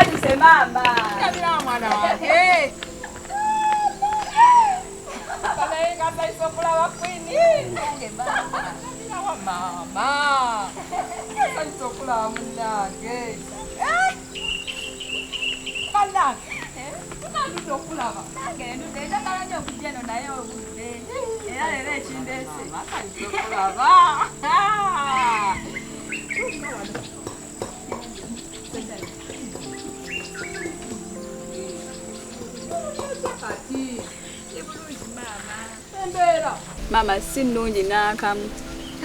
Nsanyuse maama. Ndabira mwana wange. Naye nga nsanyuse okulaba Queen. Ndabirawa maama. Nsanyuse okulaba munnange. Bannange. Tunandudde okulaba. Nange ndudde njagala nnyo okujja eno naye obudde. Era leero ekindeese. Nsanyuse okulaba. Kati. Embeera. Maama si nnungi n'akamu.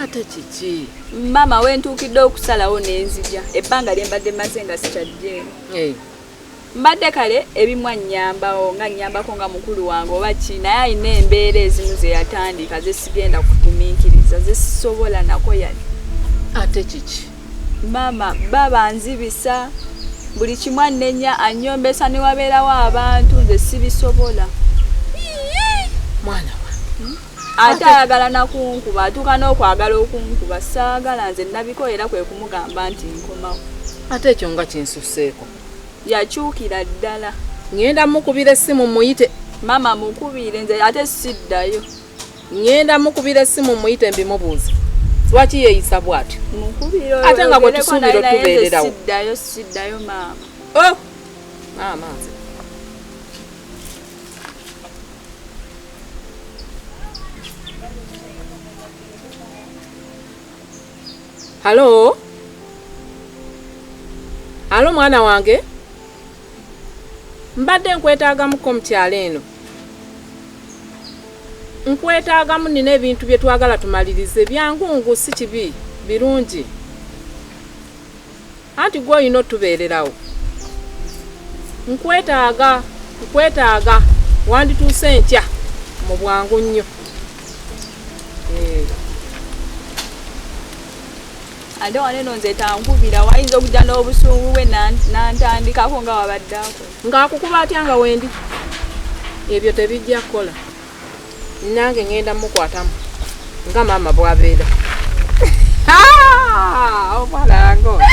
Ate kiki? Maama we ntuukidde okusalawo ne nzija. Ebbanga lye mbadde mmaze nga sikyajja eno. Mbadde kale ebimu annyambawo nga nnyambako nga mukulu wange oba ki, naye alina embeera ezimu ze yatandika ze sigenda kugumiikiriza, ze sisobola nako yadde. Ate kiki? Maama baba nzibisa buli kimu annenya annyombesa ne wabeerawo abantu nze sibisobola. Mwana wange. Ate ayagala nakunkuba, atuuka n'okwagala okunkuba. Saagala nze nabiko era kwe kumugamba nti nkomawo. Ate ekyo nga kinsusseeko. Yakyukira ddala. Ŋŋenda mukubira essimu muyite. Maama mukubire nze ate siddayo. Ŋŋenda mukubira essimu muyite mbimubuuze. Lwaki yeeyisa bw'atyo? Mukubire Ate nga gwe oyogereko tusuubira naye naye nze otubeererawo. siddayo, siddayo maama. Oh! Maama nze. Halo? Halo mwana wange? Mbadde nkwetaagamuko mu kyalo eno. Nkwetaagamu nina ebintu bye twagala tumalirize byangungu si kibi birungi. Anti gwe olina otubeererawo. Nkwetaaga, nkwetaaga wandituuse enkya mu bwangu nnyo. Ate wano eno nze tankubira, wayinza okujja n'obusungu bwe n'antandikako nga wabadde akola. Ng'akukuba atya nga wendi? Ebyo tebijja kukola. Nange ŋŋenda mukwatamu nga maama bw'abeera. Omwana wange ono.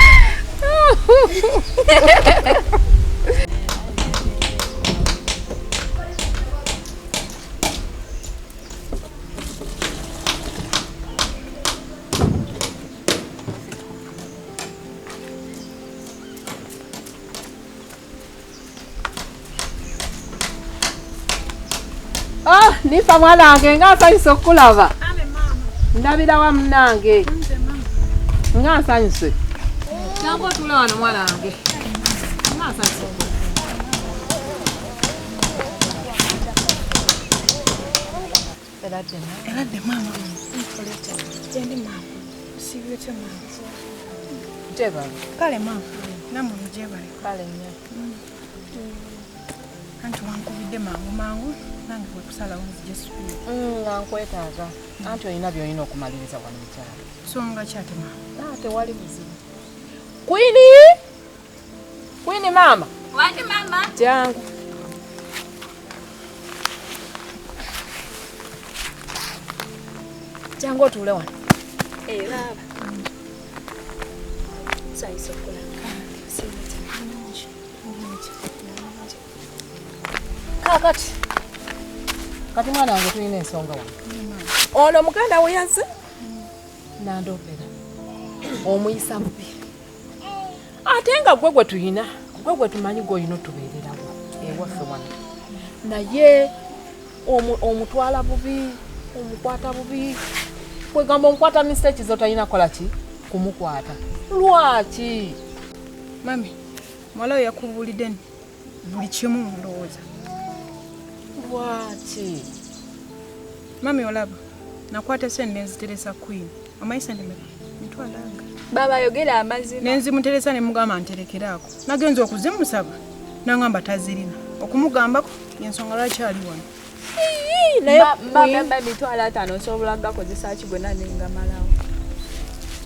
Ah, Nifa mwana wange nga nsanyuse okukulaba. Ndabira wa munnange. Nga nsanyuse. Jangu otuule wano mwana wange. Nga nsanyuse okukulaba. Eradde maama. Gyendi maama. Osiibye otya maama? Gyebale. Kale maama, nammwe mugyebale. Kale nnyo. Anti wankubidde mangu mangu nange kwe kusalawo nzije sipiidi. Nga nkwetaaga. Anti olina by'olina okumaliriza wano mu kyalo. Nsonga ki ate maama? Ah, tewali buzibu. Queen! Queen maama. Wangi maama. Jangu. Jangu otuule wano. Baaba. Nsanyuse okulaba. Kaakati. Kati mwana wange tulina ensonga wano. Ono muganda we yazze n'andoopera. Omuyisa bubi. Ate nga gwe gwe tuyina, gwe gwe tumanyi gw'olina otubeererawo ewaffe wano. Naye omutwala bubi, omukwata bubi. Kwegamba omukwata mistake z'otalina kukola ki? Kumukwata. Lwaki? Mami, muwala we yakubuulidde buli kimu ndowooza. Lwaki? Mami olaba, nakwata ssente ne nziteresa Queen. Omanyi ssente mmeka? Mitwalo aga. Baba ayogera amazima. Ne nzimuteresa ne mugamba nterekeraako. Nagenze okuzimusaba n'angamba tazirina. Okumugambako y'ensonga lwaki ali wano. Naye Mama, 50,000 nsobola kugakozesa ki gonna ne ngamalawo?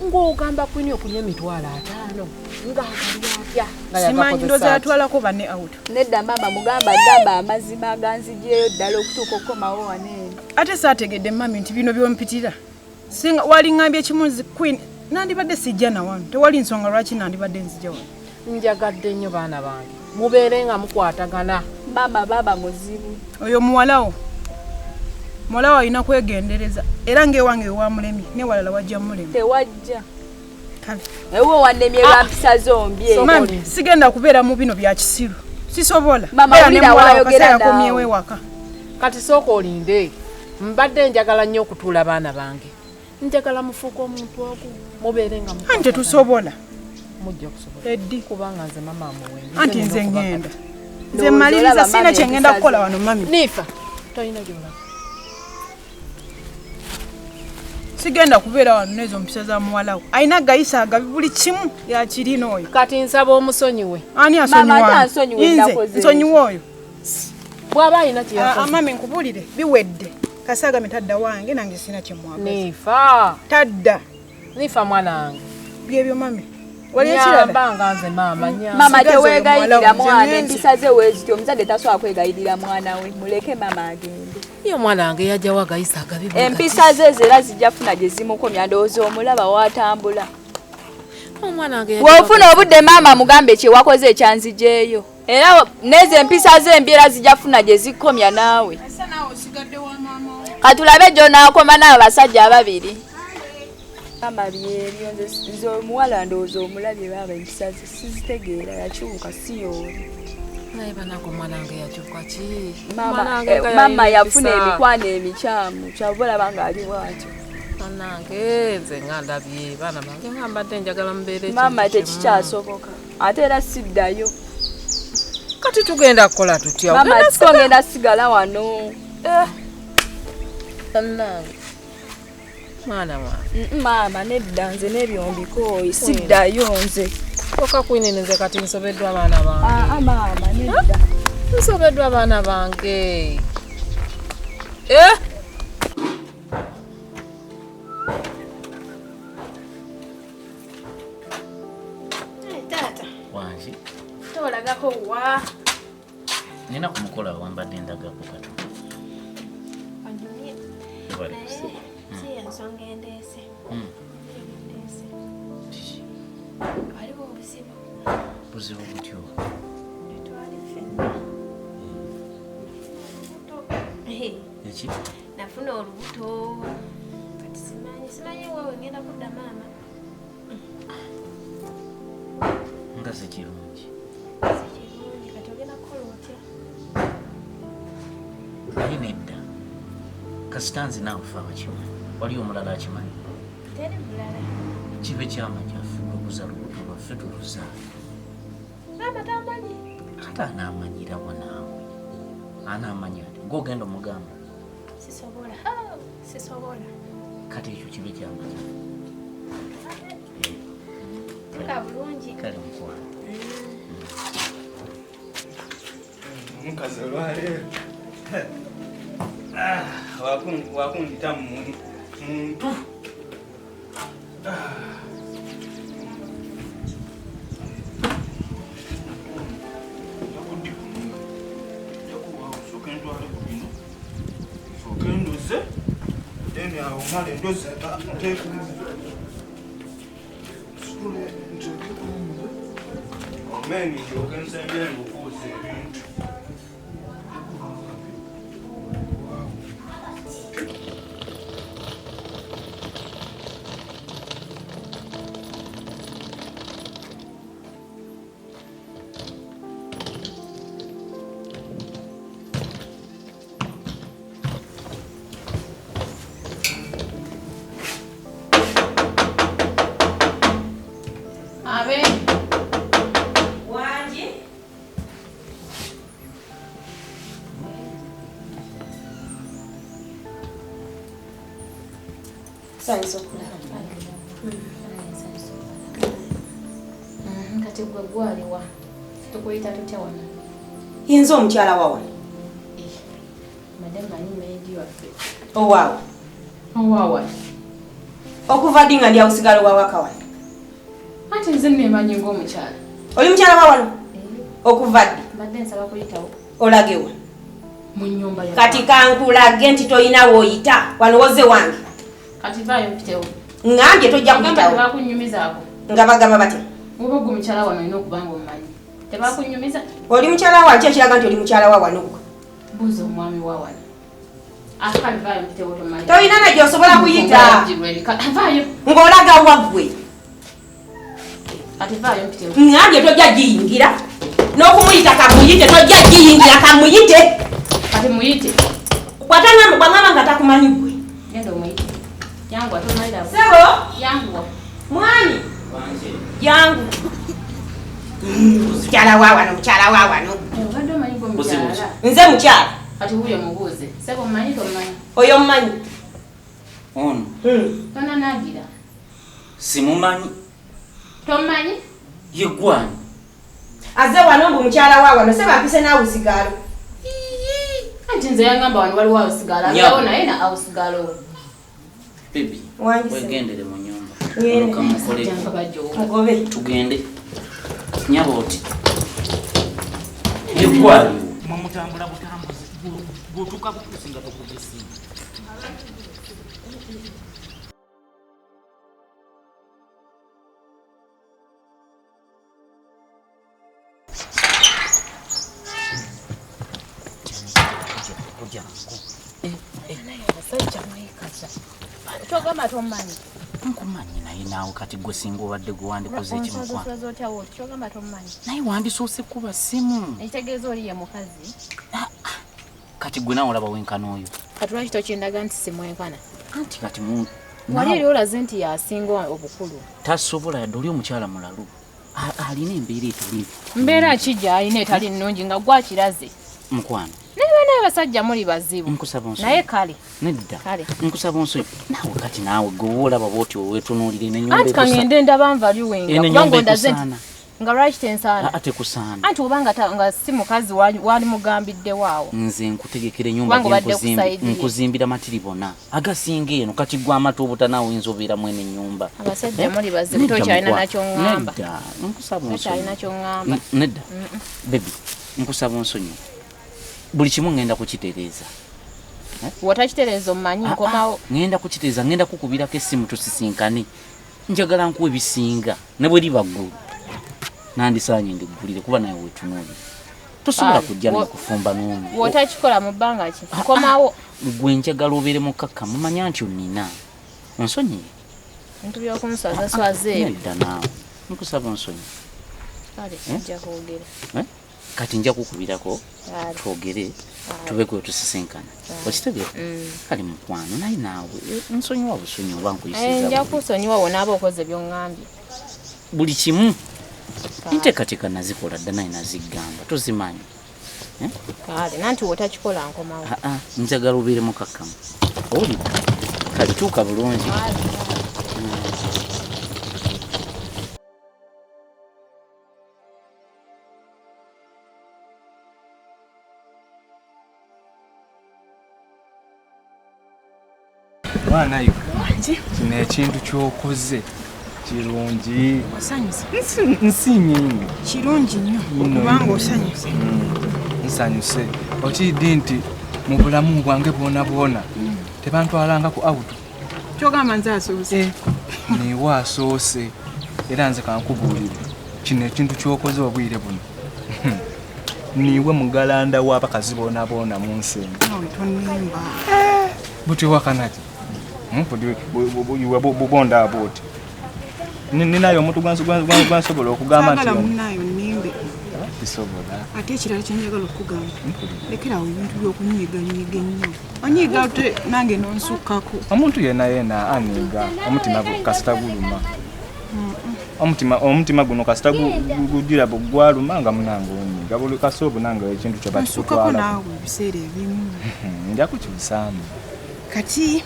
Ng'ogamba Queen okulya 50,000 ng'agalya atya? Nga Simanyi, yagakozesa ndowooza atya? yatwalako banne out. Nedda maama mugamba gamba amazima aganzigyeyo ddala okutuuka okukomawo wano eno. Ate saategedde mami nti bino by'ompitira. Singa waliŋŋambye kimu nzi Queen, nandibadde sijja na wano. Tewali nsonga lwaki nandibadde nzija wano. Njagadde nnyo baana bange. Mubeere nga mukwatagana. Maama baba muzibu. Oyo muwalawo. Muwalawo alina kwegendereza era ng'ewange ewamulemye newalala wajja mulemye. Tewajja. Ewo wannemye lwa mpisa zombi. Mami, sigenda kubeera mu bino bya kisiru. Sisobola. Mama wulira wayogera naawe. Ewaka. Kati sooka olinde. Mbadde njagala nnyo okutuula baana bange. Njagala mufuuke omuntu ogu. Mubeere nga mukwatagana. Anti tetusobola. Mujja kusobola. Eddi. Kubanga nze mama amuwembi. Anti nze ngenda. Nze mmaliriza sirina kye ngenda kukola wano mami. Nifa. Tolina gy'olaga. Sigenda kubeera wano n'ezo mpisa za muwala we. Alina gayisa agabi buli kimu yakirina oyo. Kati nsaba omusonyiwe. Ani Maama ate asonyiwa? ansonyiwe Nze nnakoze. nsonyiwa oyo. Bw'aba alina kye yakoze. Mami nkubulire biwedde. Kasagame tadda wange nange sirina kye mwagaza. Nifa. Tadda. Nifa mwana wange. Byebyo mami. Wali ekirala? Nyamba nga nze maama nyamba. Maama Sigaza oyo teweegayirira muwala mwana, nze empisa ze weezityo omuzadde tasobola kwegayirira mwana we. Muleke maama agende. Ye omwana wange yajjawo agayisa agabi bwe gati. Empisa ze era zijja funa gye zimukomya ndowooza omulaba w'atambula. Omwana wange yajjawo W'ofuna obudde maama mugambe kye wakoze ekyanzijeeyo. Era n'ezo empisa ze embi era zijja funa gye zikomya naawe. Asa naawe osigadde wa maama wo. Katulabe gy'onaakoma n'abo basajja ababiri. Maama byebyo nze omuwala ndowooza omulabye baaba empisa ze sizitegeera yakyuka si y'oli. Naye bannange omwana wange yakyuka ki? Maama, maama yafuna emikwano emikyamu kyava olaba ng'ali bw'atyo. Bannange nze nga ndabye baana bange nga mbadde njagala mubeere ekintu Maama kimu. tekikyasoboka ate era siddayo. Kati tugenda kukola tutya? Maama ngenda sigala wano. Bannange. Mwana wange. Maama nedda nze n'ebyo mbikooye siddayo nze. Oka Queen nze kati nsobeddwa abaana bange. Aa maama nedda. Nsobeddwa abaana bange. Taata. Wangi. Tolagako wa? Nina kumukola wambadde ndagako katono. Onyumye. Naye si ensonga endeese. Endeese. Waliwo obuzibu. Buzibu butyo? Twali ffenna. Eki? Nafuna olubuto. Kati simanyi waawe ngenda kudda maama. Nga si kirungi. Si kirungi kati ogenda kukola otya? Naye nedda. Kasita nze naawe ffe abakimanyi. Waliyo omulala akimanyi? Teri mulala. Kibe kyama kyaffe okuza lubuto lwaffe tuluzaale. Maama tamanyi. Ate anaamanyirawo naawe. Anaamanya ati gw'ogenda omugamba. Sisobola. Sisobola. Kati ekyo kibe kyama kyaffe. Tuka bulungi. Kale mukwano. Omukazi olwaleero. Wakundita muntu. Then awo mmale endoze nteeke omeni ndyoke nsembye ng'okuuza ebintu. Kati gwe gwaliwa tukuyita tutya wano? Yinza omukyala wa wano. Madam manyi maid waffe. Owaawe. Owaawe. Okuva ddi nga ndi awusigala owawaka wano? Anti nze neemanyi ng'omukyala. Oli mukyala wa wano? Okuva ddi? Mbadde nsaba kuyitawo. Olagewa? Mu nnyumba ya. Kati kankulage nti tolina w'oyita wano wozze wange. Kati vaayo mpitewo. Ŋŋambye tojja kuyitawo. Bagamba tebakunnyumizaako. Nga bagamba batya? Oba gwe mukyala wano olina okuba nga omumanyi. Tebakunyumiza? Oli mukyala wa ki ekiraga nti oli mukyala wa wano gwe? Buuza omwami wa wano. Akali vaayo mpitewo tomanyi. Tolina na gy'osobola kuyita. Vaayo. Ng'olaga wa ggwe? Kati vaayo mpitewo. Ŋŋambye tojja giyingira. N'okumuyita kamuyite tojja giyingira kamuyite. Kati muyite. Bw'atangamba bw'aŋŋamba nga takumanyi ggwe. Genda omuyite. Yanguwa tomalira. Ssebo. Yanguwa. Mwami. Jangu. Mukyala wa wano, mukyala wa wano. Obadde omanyi gwe mukyala. Nze mukyala. Kati wuuyo mubuuze. Ssebo omumanyi tomumanyi? Oyo mmanyi. Ono. Tonanaagira. Simumanyi. Tomumanyi? Ye gwani? Azze wano mbu mukyala wa wano, ssebo ampise n'awusigaalo. Anti nze yangamba wano waliwo awusigaalo. Abeerawo naye na awusigaalo. Baby, wegendere mu nyumba. Mugobe. Tugende. Nyabo oti. Ye gwani? Mwamutambula butambuzi. Bw'otuuka butuusi nga tokuba essimu. Abasajja mwekaza. Kyogamba tomumanyi. Nkumanyi naye naawe kati gwe singa obadde gwe wandikoze ekimukwano. Onsoza otya woti kyogamba tomumanyi. Naye wandisoose kuba ssimu. Ekitegeeza oli ye mukazi. Kati gwe naawe olaba wenkana oyo. Kati lwaki tokindaga nti simwenkana? Anti kati wali eri olaze nti yasinga obukulu. Tasobola yadde oli omukyala mulalu. Alina embeera etali. Mbeera ki gy'alina etali nnungi nga gwakiraze? Mukwano. Naye bana abasajja muli bazibu. Nkusaba onsonyiwe. Naye kale. Nedda. Kale. Nkusaba onsonyiwe. Naawe kati naawe gwe olaba bw'otyo weetunuulira eno ennyumba Anti kangende ndaba nvaluwenga kubanga ondaze nti nga lwaki tensaana? Ate kusaana. Anti oba nga si mukazi wali mugambiddewo awo. Nze nkutegekera ennyumba nkuzimbira matiribona agasinga eno kati gwe amata obuta naawe oyinza obeeramu eno ennyumba. Abasajja muli bazibu tokyalina nakyoŋŋamba. Nedda nkusaba onsonyiwe. Tokyalina kyoŋŋamba. Nedda. Baby nkusaba onsonyiwe. Buli kimu ngenda kukitereeza. Bw'otakitereeza omumanyi nkomawo. Ngenda kukitereeza ngenda kukubirako essimu tusisinkane. Njagala nkuwe ebisinga ne bwe liba ggulu. Nandisaanye ndiggulire kuba nawe weetunuulire. Tosobola kujja n'okufumba n'ono. Bw'otakikola mu bbanga ki? Nkomawo. Gwe njagala obeere mukkakkamu manya nti onnina. Onsonyiye. Bintu by'okunswazaswaza ebyo. Nedda naawe. Nkusaba onsonyiwe. Kale nja kwogera. Kati nja kukubirako twogere tube kwe tusisinkana. Okitegeera? Kale mukwano naye naawe nsonyiwa busonyi oba nkuyisiza. Nja kusonyiwa wonaaba okoze by'oŋŋambye. Buli kimu enteekateeka nazikola dda naye nazigamba tozimanyi. Kale nanti wotakikola nkomawo. Njagala obeere mukakkamu. Owulidde? Kale tuuka bulungi. Mwana yo, kino ekintu ky'okoze kirungi. Osanyuse? Nsiimye nnyo. Kirungi nnyo okubanga osanyuse. Nsanyuse. Okiddi nti mu bulamu bwange bwona bwona tebantwalanga ku auto. Kyogamba nze asoose. Niwe asoose era nze kankubuulire kino ekintu ky'okoze obwire buno. Niwe mugalanda w'abakazi boona boona mu nsi eno. Tonimba. Buti wakanaki? Iwe bubonda buti. Ninayo omuntu gwansobola okugamba nti saagala munnaayo nnimbe. Kisobola. Ate ekirala kye njagala okukugamba, lekerawo ebintu by'okunyiiganyiiga ennyo. Onyiiga ate nange n'onsukkako. Omuntu yenna yenna anyiiga, omutima kasita guluma. Omutima guno kasita gugira gwaluma nga munange onyiiga. Buli kasoobu nange ekintu kye Nsukkako batukutwala. naawe ebiseera ebimu. Nja kukyusaamu. Kati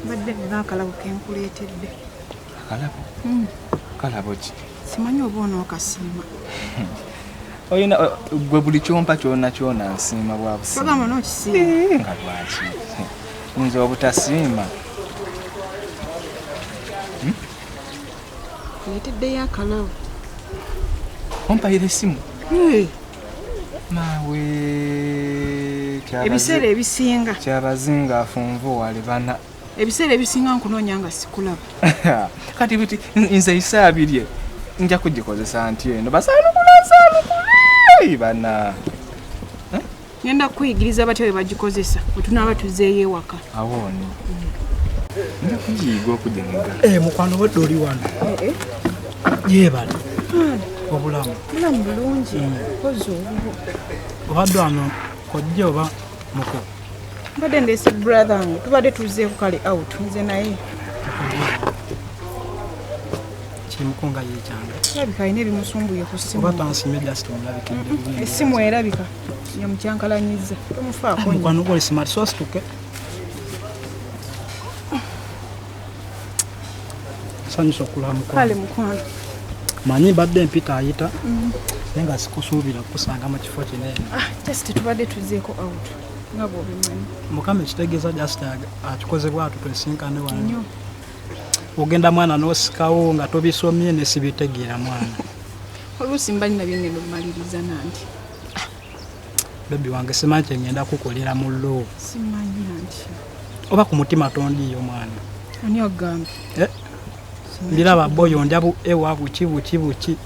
mbadde nina akalabo ke nkuleetedde. Akalabo? Kalabo ki? Simanyi oba onookasiima. Oyina gwe buli kyompa kyona kyona nsiima bwa busiima. Kyogamba n'okisiima? Nga lwaki? Nze obutasiima. Nkuleeteddeyo akalabo. Ompayira essimu? Maawe Ebiseera ebisinga. Kyabazinga afunvu wale bana. Ebiseera ebisinga nkunoonya nga sikulaba. Kati biti nze isaabirye. Nja kugikozesa nti eno basaanukula bana. Ngenda kuyigiriza batya bwe bagikozesa bwe tunaaba tuzeeyo ewaka. Awooni. Nja kugiyiga okuginyiga. Mukwano obadde oli wano. Yeebale. Obulamu. Bulamu bulungi. Kozi obwo. Obadde wano kojja oba muko? Mbadde ndeese brother wange tubadde tuzeeko kale out nze naye. Kimukunga ye kyange. Kirabika alina ebimusumbuye ku ssimu. Oba tansimye just omulabikidde bulungi. Essimu erabika yamukyankalanyizza. Tomufaako nnyo. Mukwano gw'oli smart so situke. Nsanyusa okulaba mukwano. Kale mukwano. Manyi mbadde mpita ayita naye nga sikusuubira kukusanga mu kifo kino eno. Just tubadde tuzeeko out nga bw'obimanyi. Mukama ekitegeeza just akikoze bw'atyo twesinkane wano. Ogenda mwana n'osikawo nga tobisomye ne sibitegeera mwana. Oluusi mba nina bye ngenda okumaliriza nanti. Bebi wange simanyi kye ngenda kukolera mu loo. Simanyi nanti. Oba ku mutima tondiiyo mwana. Ani agambye? Mbiraba boyo ndya bu ewa buki buki buki.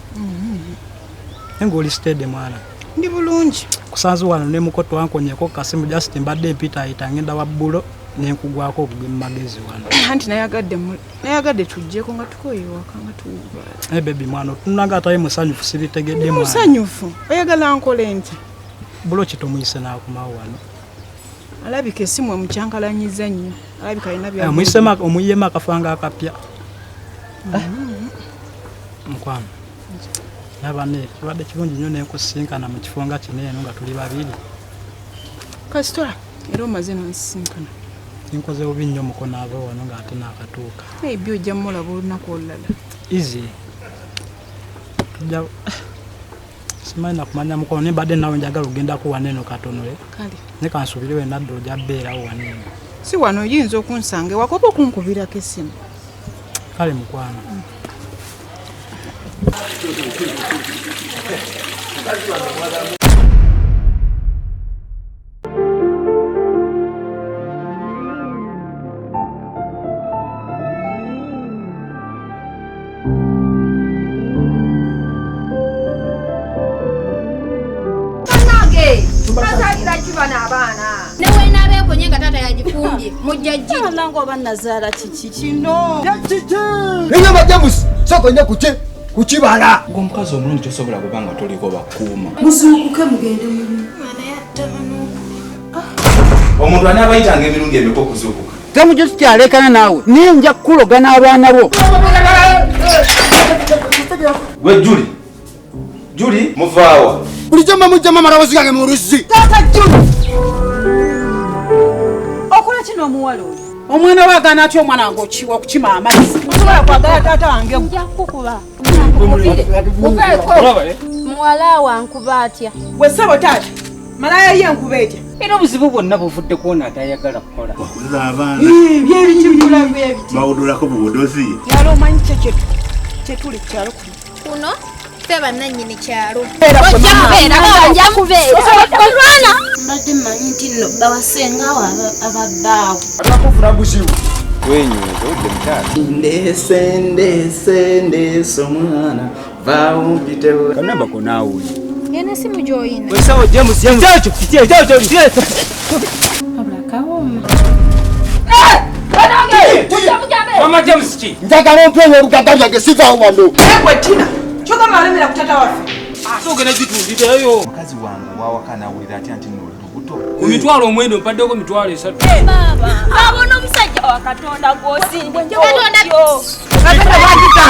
Naye ng'oli steady mwana. Ndi bulungi. Kusanze wano ne mukoto wankonyeko kasimu just mbadde mpita ayita ngenda wa bbulo ne nkugwako obugwi mu magezi wano. Anti nayagadde tujjeko nga tukoye ewaka nga tuwubaala. Bebi mwana otunanga atali musanyufu sibitegedde mwana. Musanyufu. Oyagala nkole nti? Bulo ki tomuyise n'akomawo wano? Alabika essimu emukyankalanyiza nnyo. Alabika alina bya. Omuyema akafanga akapya. Mukwano. Nabane kibadde kirungi nnyo n'enkusinkana mu kifo nga kino eno nga tuli babiri. Kasitola era omaze n'onsisinkana. Nkoze bubi nnyo mukono ava wano ng'ate naakatuuka. Maybe ojja mmulaba olunaku olulala. Easy. Tujja simanyi nakumanya mukono naye mbadde naawe njagala ogendako wano eno katono. Kale. Ne kansuubire we nadda ojja bbeerawo wano eno. Si wano oyinza okunsanga ewaka oba okunkubirako essimu. Kale mukwano. Nazaala kiki kino? Kiki? Enyama James soko nnyo kuki kukibala. Ng'omukazi omulungi tosobola kuba nga toliko bakuuma. Muzuukuke mugende mulimu. Omuntu anaabayitanga emirundi emeka okuzuukuka? Temujjo tukyalekana naawe naye nja kukuloga n'abaana bo. Gwe Juli, Juli muvaawa. Bulijjo mujjamu amaloboozi gange mu luzzi. Taata Juli! Okola kino omuwala oyo? Omwana waagaana atya omwana wange okukima amazzi? Osobola kwagala taata wange? Nja kukuba. Muwala wankuba atya? Gwe ssebo taata, malaya ye nkuba etya? Era obuzibu bwonna buvudde kwona atayagala kukola. Wakuza abaana. Byebiki byebiki. Bawudulako bubudozi. Yalo omanyi kye tuli ku kyalo kuno. Kuno ffe bannannyini kyalo. Ojja kubeera, ojja kubeera. Olwana. Mbadde mmanyi nti nno bawasengawo ababbaawo. Atakufuna buzibu. Wenyweza odde mukyala. Ndeese ndeese ndeese omwana vaawo mpitewo. Kanamba ko naawe. Eno essimu gy'oyina. Wesawo James James. Kyo. Wabula kawooma. Mama James ki? Njagala ompe oluganda lyange sivaawo wano. Gwe Tina, kyogamba alemera ku taata waffe. Ate ogenda gitundirayo. Mukazi wange owawaka n'awulira atya nti nno oli lubuto? Ku 90 mpaddeko 30,000. Baaba, abona omusajja wa Katonda gw'osindika. Katonda. Katonda bw'agita.